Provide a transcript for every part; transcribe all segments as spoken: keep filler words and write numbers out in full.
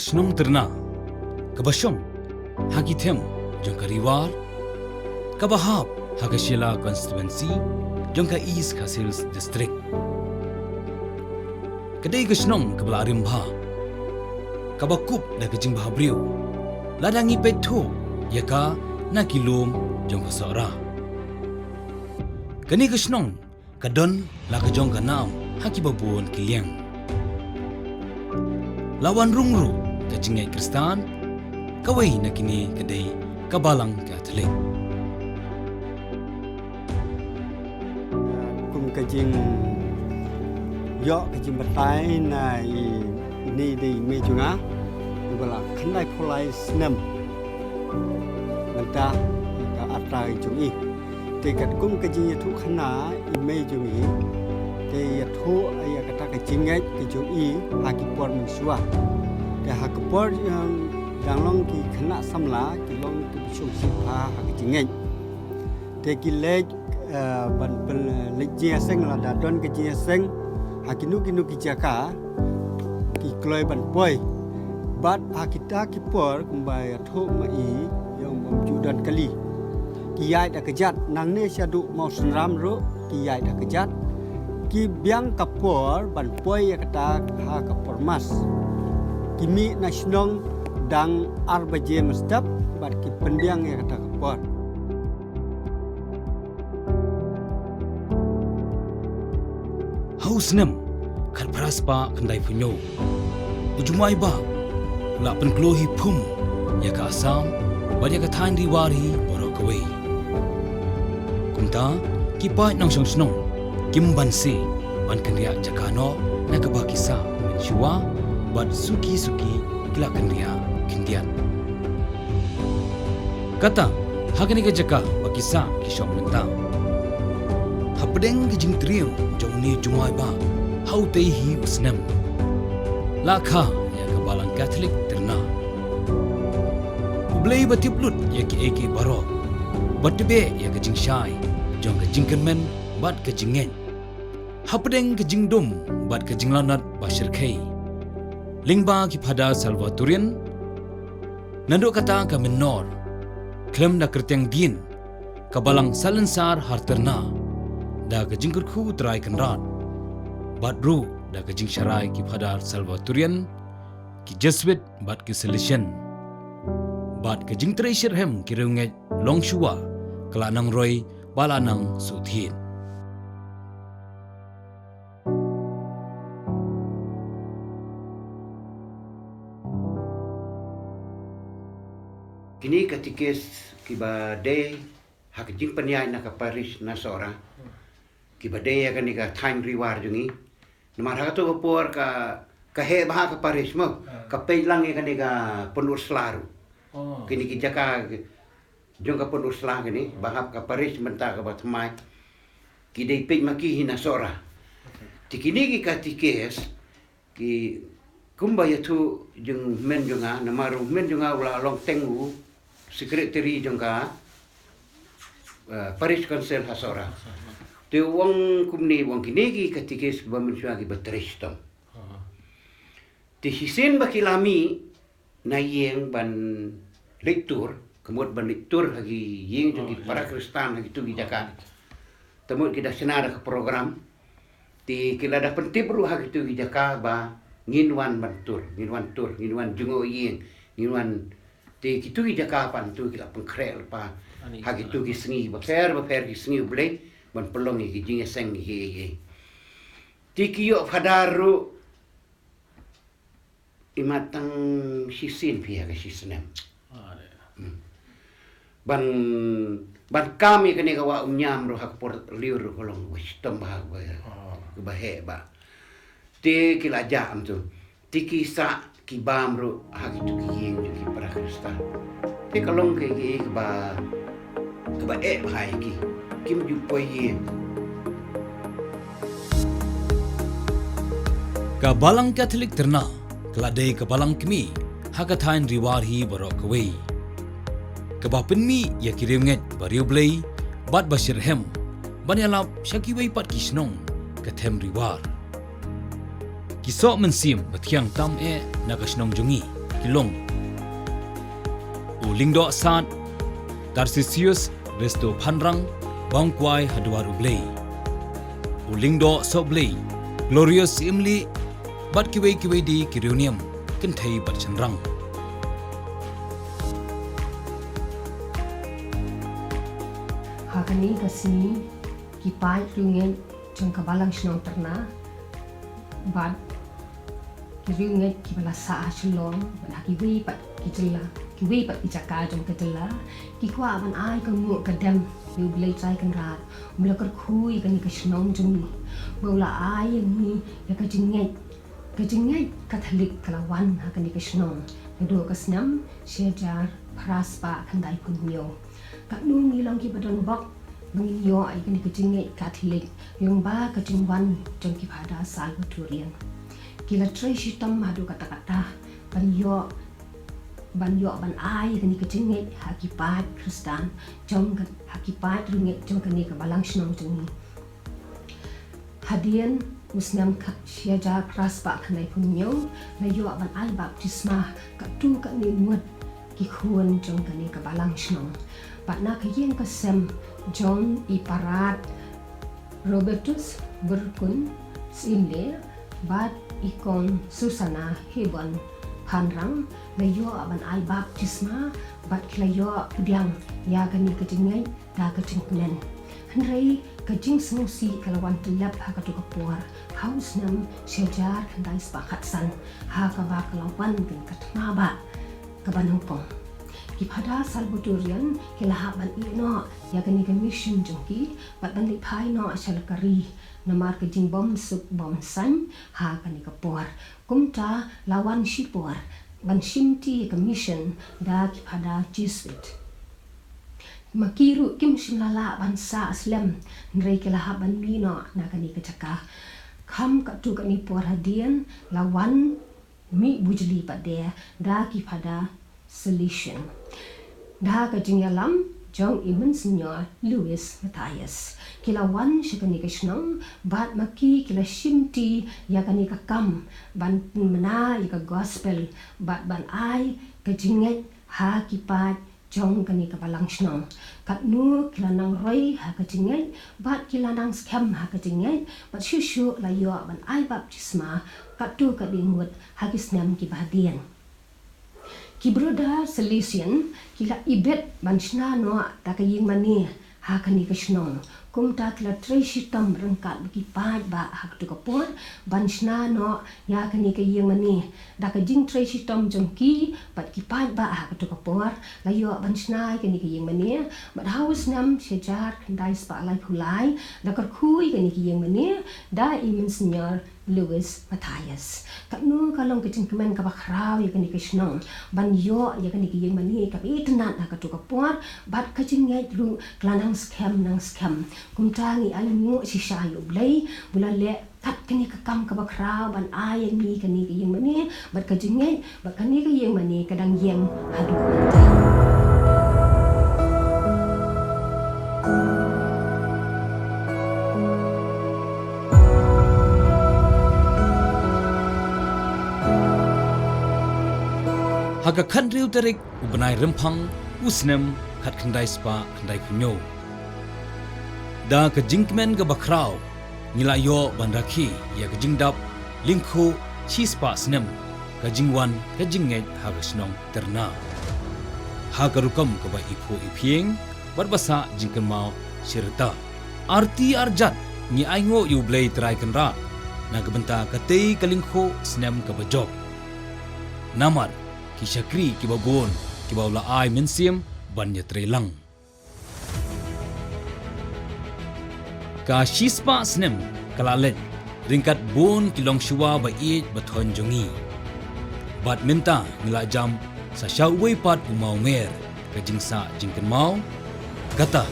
Shnong Tyrna, kaba shong ha ki them jong ka Ri War, kaba hap ha ka Shella Constituency jong ka East Khasi Hills District. Ka dei ka shnong kaba la rim bha, kaba kup da ka jingbhabriew lada ngi peit thuh ïa ka na ki lum jong ka Sohra. Kane ka shnong ka don la ka jong ka nam ha kiba bun ki liang. La wan rung ruh ka jingngeit Khristan, kawei na kine ka dei ka Balang Katholik. Kum ka jingïoh ka jingbatai na i, ine i dei i mei jong nga, iba la khyndai phew lai snem mynta ka arta jong i. Te katkum ka jingïathuhkhana i mei jong i, te ïathuh ïa kata ka jingngeit ka jong i ha ki por mynshuwa. Te ha ka por, em, dang long ki khynnah samla, ki long kiba shong sngewbha ha ka jingngeit. Te ki leit, eh, ban pyn-, leit jingïaseng, lada don ka jingïaseng ha kino kino ki jaka, ki kloi ban poi. Bad ha kita ki por kumba ïathuh ma i, ïa u bym ju don kali, ki ïaid da kjat. Nangne shaduh Mawsynram ruh ki ïaid da kjat. Ki biang ka por ban poi ïa kata ha ka por Mas. Ki mih na shnong dang ar baje mynstep bad ki pynbiang ïa kata ka por. Ha u snem khatphra spah khyndai phew hynñiew, u Jumai Bah u la pynkloi hi phum ïa ka Assam bad ïa ka thaiñ Ri War hi baroh kawei. Kumta ki paid nongshong shnong kim banse ban kynriah jaka noh na kaba ki sah mynshuwa, bad suki suki ki la kynriah khyndiat. Kata ha kane ka jaka ba ki sah ki shong mynta. Hapdeng ka jingtriem jong une u Jumai Bah ha utei hi u snem, la kha ïa ka Balang Katholik Tyrna. U Blei ba tip lut ïa kiei kiei baroh, ba tip ïa ka jingshai jong ka jingkyrmen bad ka jingngeit. Hapdeng ka jingdum bad ka jinglanot ba shyrkhei, lyngba ki Phadar Salvatorian, naduh kata ka Mynnor, khlem da kyrteng dien ka Balang Salensar Hartyrna, da ka jingkyrkhu u Trai Kynrad, bad ruh da ka jingsharai ki Phadar Salvatorian, ki Jesuit bad ki Salesian, bad ka jingtrei shitrhem ki riewngeit longshuwa, ka la nang roi bad la nang suthied. Kine ki katikis kiba dei ha ka jingpynïaid na ka parish na Sohra, kiba dei ïa kane ka thaiñ Ri War jong ngi. Namar ha kato ka por ka, ka heh bha ka parish mo, ka peit lang ïa kane ka Pynursla ruh. Kine ki jaka jong ka Pynursla kine, ba hap ka parish mynta kaba thymmai, ki dei peit ma ki hi na Sohra. Te kine ki katikis, ki kumba ïathuh jong u hynmen jong nga, namar u hynmen jong nga u la long teng u secretary jong ka, eh, parish council ha Sohra. Te u ong kumne, u ong kine ki katikis ba mynshuwa kiba trei shitom. Te shisien ba ki la mih na ïing ban leit tur, ka mut ban leit tur ha ki ïing jong ki para Khristan ha kito ki jaka. Te mut ki da shna da ka program. Te ki la da pyntip ruh ha kito ki jaka ba ngin wan ban tur, ngin wan tur, ngin wan jngoh ïing, ngin wan. Te kito ki jaka pat to ki la pynkhreh lypa ha kito ki sngi bapher bapher, ki sngi U Blei, ban pynlong ïa ki jingïaseng hi hi. Te ki ïoh phadar ruh, imat tang shisien phi ha ka shisnem. Ban, ban kam ïa kane ka wah Umïam ruh ha ka por lyiur ruh ka long kaba shitom bha, kaba, kaba heh bha. Te ki la jah kumto. Te ki sah ki bam ruh ha kito ki ïing jong ki para Khristan. Te ka long kaei kaei kaba, kaba eh bha ïa ki. Kim ju poi ïing. Ka Balang Katholik Tyrna ka la dei ka balang kmie ha ka thaiñ Ri War hi baroh kawei, kaba pynmih ïa ki riewngeit ba riewblei bad ba shitrhem ban ïalap sha kiwei pat ki shnong ka them Ri War. Ki soh mynsiem ba thiang tam eh na ka shnong jong ngi, Shillong. U Lyngdoh Sad, Tarsisius Resto Phanrang, ba ong kwai ha Dwar U Blei. U Lyngdoh Sohblei, Glorious Imli, bad kiwei kiwei de ki riewniam, kynthei bad shynrang. Ha kane ka sngi, ki paid riewngeit jong ka Balang Shnong Tyrna, bad ki riewngeit kiba la sah ha Shillong, bad ha kiwei pat ki jylla, kiwei pat ki jaka jong ka jylla, ki kwah ban ai ka nguh ka dem ïa U Blei Trai Kynrad, uba la kyrkhu ïa kane ka shnong jong ngi, ba u la ai ïa ngi ïa ka jingngeit, ka jingngeit Katholik ka la wan ha kane ka shnong, naduh ka snem shi hajar phra spah khyndai phew hynñiew. Katno ngi long kiba donbok ba ngin ïoh ïa kane ka jingngeit Katholik lyngba ka jingwan jong ki Phadar Salvatorian. Ki la trei shitom haduh katta katta ban ïoh, ban ïoh ban ai ïa kane ka jingngeit ha ki paid Khristan jong ka, ha ki paid riewngeit jong kane ka Balang Shnong jong ngi. Hadien u snem ka shi hajar phra spah khyndai phew hynñiew, la ïoh ban ai baptisma katto katne ngut ki khun jong kane ka Balang Shnong. Bad na ka ïing ka sem jong i Parad Robertus Burkun Syiemlieh bad i Kong Susana Hebon Phanrang, la ïoh ban ai baptisma bad ki la ïoh pdiang ïa kane ka jingngeit da ka jingkmen. Hynrei ka jingsngewsih ka la wan tyllep ha kato ka por, ha u snem shi hajar khyndai spah khatsan, ha kaba ka la wan kane ka thma bah kaba nyngkong. Ki Phadar Salvatorian ki la hap ban ïeh noh ïa kane ka mission jong ki, bad ban leit phai noh sha la ka ri, namar ka jingbym suk bym saiñ ha kane ka por. Kumta la wan shipor ban shimti ïa ka mission da ki Phadar Jesuit. Ma ki ruh kim shym la lah ban sah slem, hynrei ki la hap ban mih noh na kane ka jaka. Kham katto katne por hadien la wan mih bujli pat de da ki Phadar Salesian, da ka jingïalam jong i Monsignor Louis Mathias. Ki la wan sha kane ka shnong, bad ma ki ki la shimti ïa kane ka kam ban pynbna ïa ka gospel, bad ban ai ka jingngeit ha ki paid jong kane ka Balang Shnong. Katno ki la nang roi ha ka jingngeit, bad ki la nang skhem ha ka jingngeit, bad shuh shuh la ïoh ban ai baptisma katto katne ngut ha ki snem kiba hadien. Ki Brother Salesian ki la ibit ban shna noh da ka ïingmane ha kane ka shnong. Kumta ki la trei shitom ryngkat bad ki paidbah ha kato ka por ban shna noh ïa kane ka ïingmane. Da ka jingtrei shitom jong ki bad ki paidbah ha kato ka por, la ïoh ban shna ïa kane ka ïingmane. Bad ha u snem shi hajar khyndai spah laiphew lai, la kyrkhu ïa kane ka ïingmane da i Monsignor Louis Mathias. Katno ka long ka jingkmen kaba khraw ïa kane ka shnong ban ïoh ïa kane ka ïingmane kaba itynnad ha kato ka por, bad ka jingngeit ruh ka la nang skhem nang skhem. Kumta ngi ainguh shisha ïa U Blei ba u la leh kat kane ka kam kaba khraw ban ai ïa ngi kane ka ïingmane bad ka jingngeit, bad kane ka ïingmane ka dang ïeng haduh mynta. Ha ka khathynriew tarik u bnai Rymphang u snem khatkhyndai spah khyndaiphew hynñiew, da ka jingkmen kaba khraw ngi la ïoh ban rakhe ïa ka jingdap lyngkhuh shispah snem ka jingwan ka jingngeit ha ka shnong Tyrna, ha ka rukom kaba iphuh iphieng bad ba sah jingkynmaw shirta. Arti arjat ngi ainguh ïa U Blei Trai Kynrad na ka bynta katei ka lyngkhuh snem kaba jop, namar ki shakri kiba bun kiba u la ai mynsiem ban ïatreilang. Ka shispah snem ka la leit ryngkat bun ki longshuwa ba ïeit ba thoiñ jong ngi, bad mynta ngi la jam sa sha uwei pat u mawmer ka jingsah jingkynmaw, kata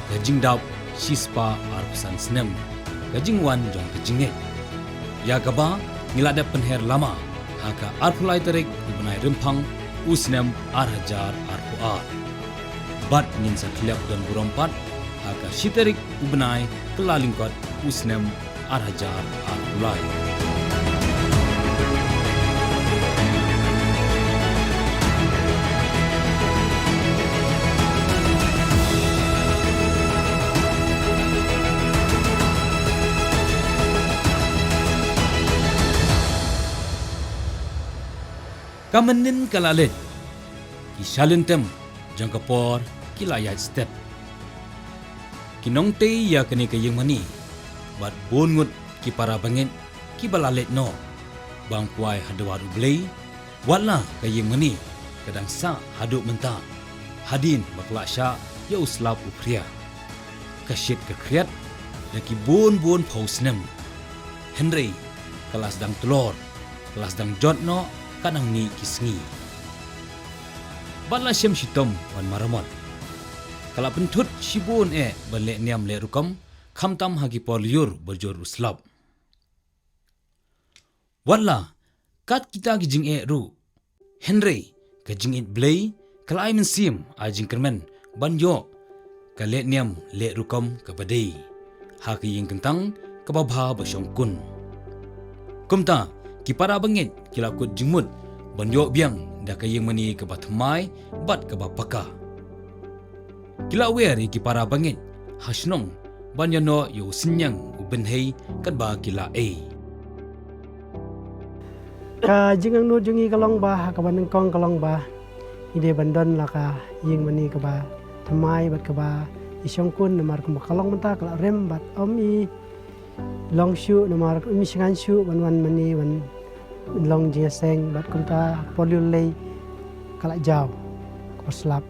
ka jingdap shispah arphew san snem ka jingwan jong ka jingngeit, ïa kaba ngi la dep pynher lama ha ka arphew lai tarik u bnai Rymphang u snem ar hajar arphew ar. Bad ngin sa khyllap don burom pat ha ka shi tarik u bnai Kyllalyngkot u snem ar hajar arphew lai. Ka mynnin ka la leit, ki shalynter jong ka por ki la ïaid stet. Ki nongtei ïa kane ka ïingmane bad bun ngut ki para bangeit kiba la leit noh, bam kwai ha dwar U Blei, wat la ka ïingmane ka dang sah haduh mynta, hadien ba ka la shah ïa u slap u phria. Ka shit ka khriat da ki bun bun phew snem. Hynrei ka la sdang tlor, ka la sdang jot noh, ka nang mih ki sngi. Bad la shem shitom ban maramot. Ka la pynthut shibun eh ban leh niam leh rukom, khamtam ha ki por lyiur ba jur u slap. Wat la kat kita ki jingeh ruh, hynrei ka jingïeit Blei ka la ai mynsiem ai jingkyrmen ban ïoh ka leh niam leh rukom kaba dei ha ka ïing kyntang kaba bha ba shongkun. Kumta ki para bangeit ki la kut jingmut ban ïoh biang da ka ïingmane kaba thymmai bad kaba paka. Ki la wer ïa ki para bangeit ha shnong ban ïa noh ïa u synñiang u bynhei katba ki la ei. Ka jingangnud jong ngi ka long ba ha kaba nyngkong ka long ba ngi dei ban don la ka ïingmane kaba thymmai bad kaba i shongkun, namar kumba ka long mynta ka la rem bad ym i long shuh, namar ym i shngaiñ shuh ban wan mane ban long jingïaseng, bad kumta por lyiur lei ka la jaw, ka por slap.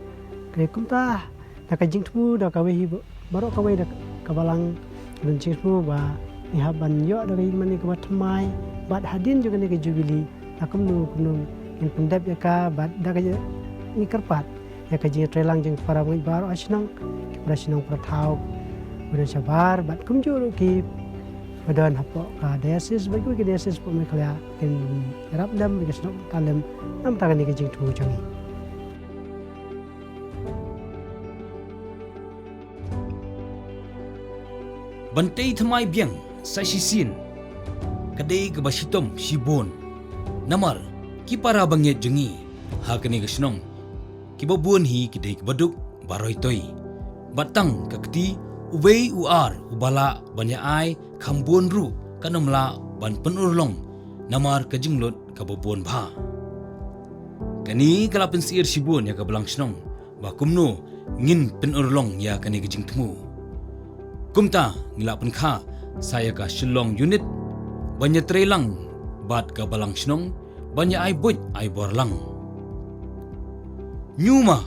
Te kumta da ka jingthmu da kawei hi ba-, baroh kawei da ka balang, don jingthmu ba ngi hap ban ïoh da ka ïingmane kaba thymmai bad hadien jong kane ka jubili, da kumno kumno ngin pyndep ïa ka, bad da ka jing-, ngi kyrpad ïa ka jingïatreilang jong ki para bangeit baroh ha shnong, ki para shnong para thaw ba don shabar, bad kumjuh ruh kiba don hapoh ka diocese bad kiwei ki diocese hapoh Meghalaya, kin ïarap lem, kin snoh bynta lem na bynta kane ka jingthmu jong ngi. Ban tei thymmai biang sa shisien ka dei kaba shitom shibun. Namar ki para bangeit jong ngi ha kane ka shnong kiba bun hi ki dei kiba duk ba roi toi. Bad tang ka kti uwei u ar uba lah ban ïa ai kham bun ruh kan ym lah ban pynurlong namar ka jinglut kaba bun bha. Kane ka la pynsyier shibun ïa ka balang shnong ba kumno ngin pynurlong ïa kane ka jingthmu. Kumta ngi la pynkha sa ïa ka Shillong Unit ban ïatreilang bad ka balang shnong ban ïa ai buit ai bor lang. Ñiuma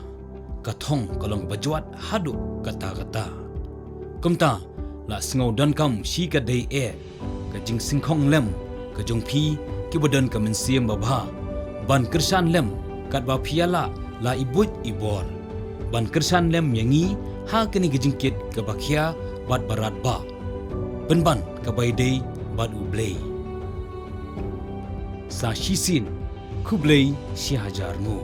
ka thong ka long kaba jwat haduh katta katta. Kumta la sngew donkam shi ka dei eh ka jingsngewkhong lem ka jong phi kiba don ka mynsiem babha ban kyrshan lem katba phi ïa lah la i buit i bor ban kyrshan lem ïa ngi ha kane ka jingkit kaba khia bad ba radbah, pynban kaba ïadei bad U Blei. Sa shisien khublei shi hajar nguh.